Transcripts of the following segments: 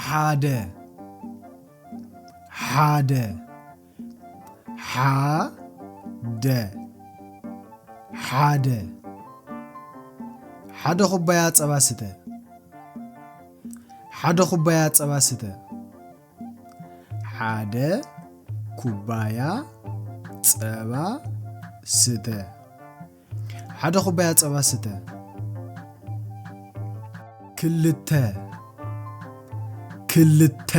ሓደ ሓደ ሓደ ሓደ ሓደ ኩባያ ጸባ ስተ። ሓደ ኩባያ ጸባ ስተ። ሓደ ኩባያ ጸባ ስተ። ሓደ ኩባያ ጸባ ስተ። ክልተ ክልተ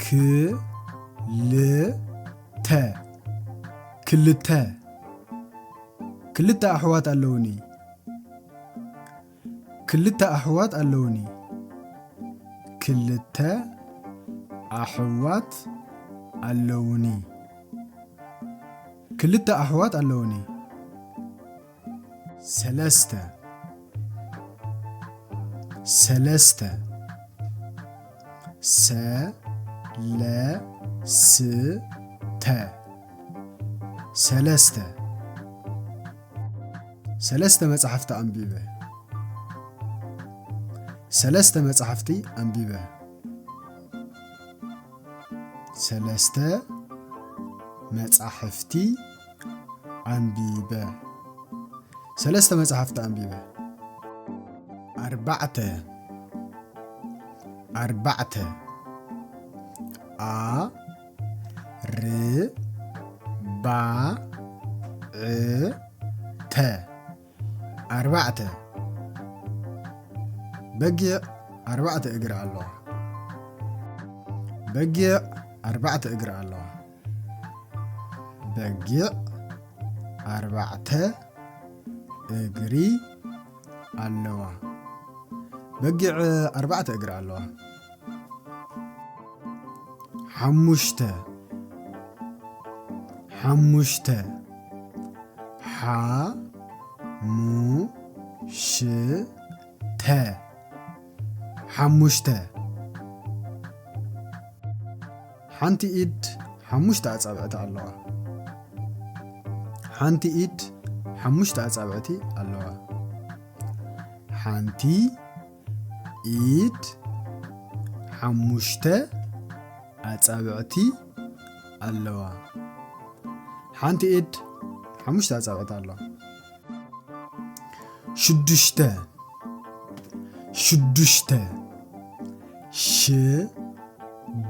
ክልተ ክልተ ክልተ ኣሕዋት ኣለውኒ። ክልተ ኣሕዋት ኣለውኒ። ክልተ ኣሕዋት ኣለውኒ። ክልተ ኣሕዋት ኣለውኒ። ሰለስተ ሰለስተ ሰለስተ ሰለስተ ሰለስተ መጻሕፍቲ ኣንቢበ። ሰለስተ መጻሕፍቲ ኣንቢበ። ሰለስተ መጻሕፍቲ ኣንቢበ። ሰለስተ መጻሕፍቲ ኣንቢበ። ኣርባዕተ ኣርባዕተ ኣ ር ባ ዕ ተ ኣርባዕተ። በጊዕ ኣርባዕተ እግሪ ኣለዋ። በጊዕ ኣርባዕተ እግሪ ኣለዋ። በጊዕ ኣርባዕተ እግሪ ኣለዋ። በጊዕ ኣርባዕተ እግሪ ኣለዋ። ሓሙሽተ ሓሙሽተ ሓ ሙ ሽ ተ ሓሙሽተ። ሓንቲ ኢድ ሓሙሽተ ኣጻብዕቲ ኣለዋ። ሓንቲ ኢድ ሓሙሽተ ኣጻብዕቲ ኣለዋ። ሓንቲ ኢድ ሓሙሽተ ኣጻብዕቲ ኣለዋ። ሓንቲ ኢድ ሓሙሽተ ኣጻብዕቲ ኣለዋ። ሽዱሽተ ሽዱሽተ ሽ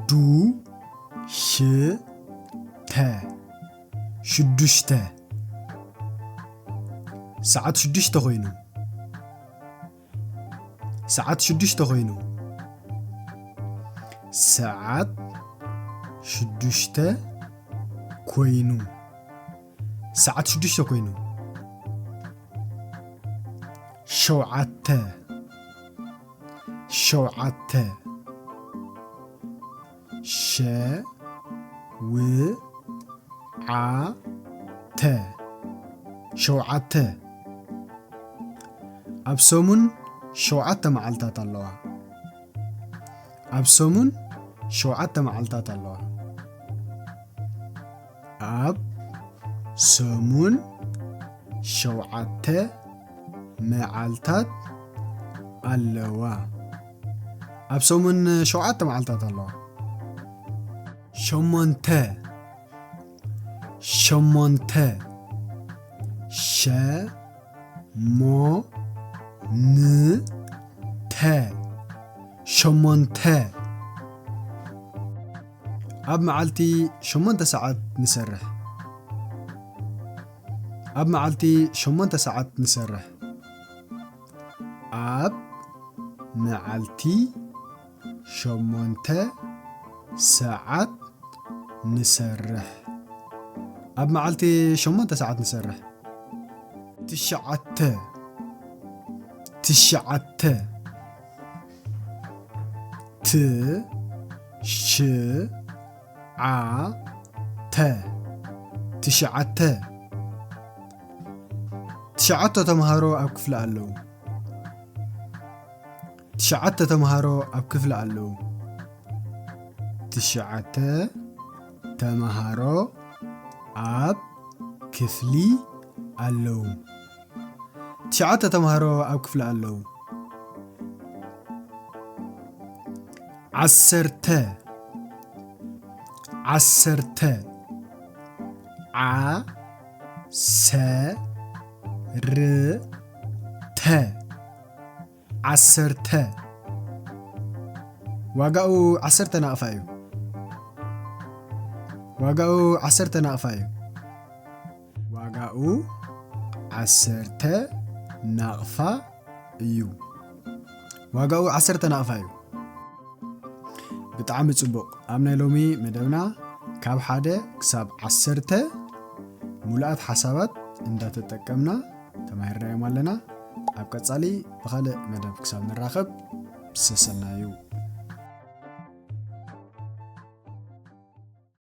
ዱ ሽ ተ ሽዱሽተ። ሰዓት ሽዱሽተ ኮይኑ። ሰዓት ሽዱሽተ ኮይኑ። ሰዓት ሽዱሽተ ኮይኑ። ሰዓት ሽዱሽተ ኮይኑ። ሸውዓተ ሸውዓተ ሸ ው ዓ ተ ሸውዓተ። ኣብ ሰሙን ሸውዓተ መዓልታት ኣለዋ። ኣብ ሰሙን ሸውዓተ መዓልታት ኣለዋ። ኣብ ሰሙን ሸውዓተ መዓልታት ኣለዋ። ኣብ ሰሙን ሸውዓተ መዓልታት ኣለዋ። ሸሞንተ ሸሞንተ ሸ ሞ ን ተ ሸሞንተ። ኣብ መዓልቲ ሸሞንተ ሰዓት ንሰርሕ። ኣብ መዓልቲ ሸሞንተ ሰዓት ንሰርሕ። ኣብ መዓልቲ ሸሞንተ ሰዓት ንሰርሕ። ኣብ መዓልቲ ሸሞንተ ሰዓት ንሰርሕ። ትሽዓተ ትሽዓተ ት ሽ ዓ ተ ትሽዓተ። ትሽዓተ ተምሃሮ ኣብ ክፍሊ ኣለዉ። ትሽዓተ ተምሃሮ ኣብ ክፍሊ ኣለዉ። ትሽዓተ ተምሃሮ ኣብ ክፍሊ ኣለዉ። ትሽዓተ ተምሃሮ ኣብ ክፍሊ ኣለዉ። ዓሰርተ። ዓሰርተ። ዓ ሰ ር ተ። ዓሰርተ። ዋጋኡ ዓሰርተ ናቕፋ እዩ። ዋጋኡ ዓሰርተ ናቕፋ እዩ። ዋጋኡ ዓሰርተ ናቕፋ እዩ። ዋጋኡ ዓሰርተ ናቕፋ እዩ። ብጣዕሚ ጽቡቕ። ኣብ ናይ ሎሚ መደብና ካብ ሓደ ክሳብ ዓሰርተ ሙሉኣት ሓሳባት እንዳተጠቀምና ተማሂርናዮም ኣለና። ኣብ ቀጻሊ ብኻልእ መደብ ክሳብ ንራኸብ ሰሰናዩ።